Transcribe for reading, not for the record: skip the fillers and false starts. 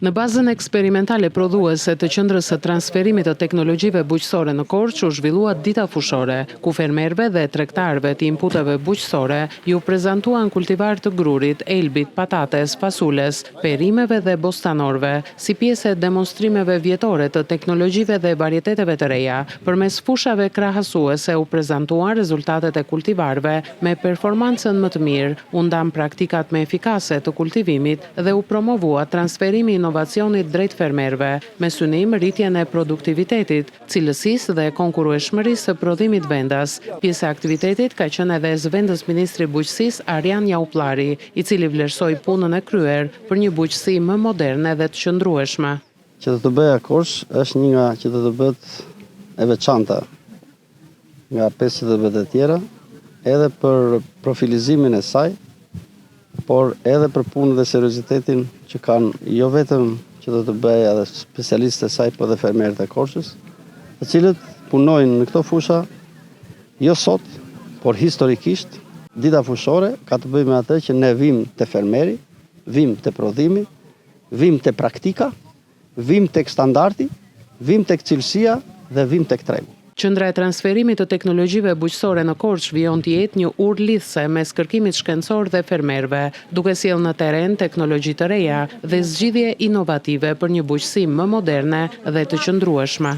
Në bazën eksperimentale prodhuese të Qendrës së Transferimit të Teknologjive Bujqësore në Korçë u zhvillua Dita Fushore, ku fermerëve dhe tregtarëve të inputeve bujqësore iu prezantuan kultivarë të grurit, elbit, patates, fasules, perimeve dhe bostanorëve, si pjesë e demonstrimeve vjetore të teknologjive dhe varieteteve të reja. Përmes fushave krahasuese u prezantuan rezultatet e kultivarëve me performancën më të mirë, u ndanë praktikat më efikase të kultivimit dhe u promovua transferimi i inovacionit drejt fermerëve, me synim rritjen e produktivitetit, cilësisë dhe konkurrueshmërisë së prodhimit vendas. Pjesë e aktivitetit ka qenë edhe zëvendësministri i Bujqësisë, Arjan Jaupllari, i cili vlerësoi punën e kryer për një bujqësi më moderne dhe të qëndrueshme. QTTB-ja Korçë është një nga QTTB-të e veçanta nga 5 QTTB-të e tjera, edhe për profilizimin e saj, por edhe për punën dhe seriozitetin që kanë jo vetëm QTTB-ja dhe specialistët e saj, por edhe fermerët e Korçës, të cilët punojnë në këto fusha jo sot, por historikisht. Dita fushore ka të bëjë me atë që ne vijmë te fermeri, vijmë te prodhimi, vijmë te praktika, vijmë tek standardi, vijmë tek cilësia dhe vijmë tek tregu. Qendra e Transferimit të Teknologjive Bujqësore në Korçë vijon të jetë një urë lidhëse mes kërkimit shkencor dhe fermerëve, duke sjellë në terren teknologji të reja dhe zgjidhje inovative për një bujqësi më moderne dhe të qëndrueshme.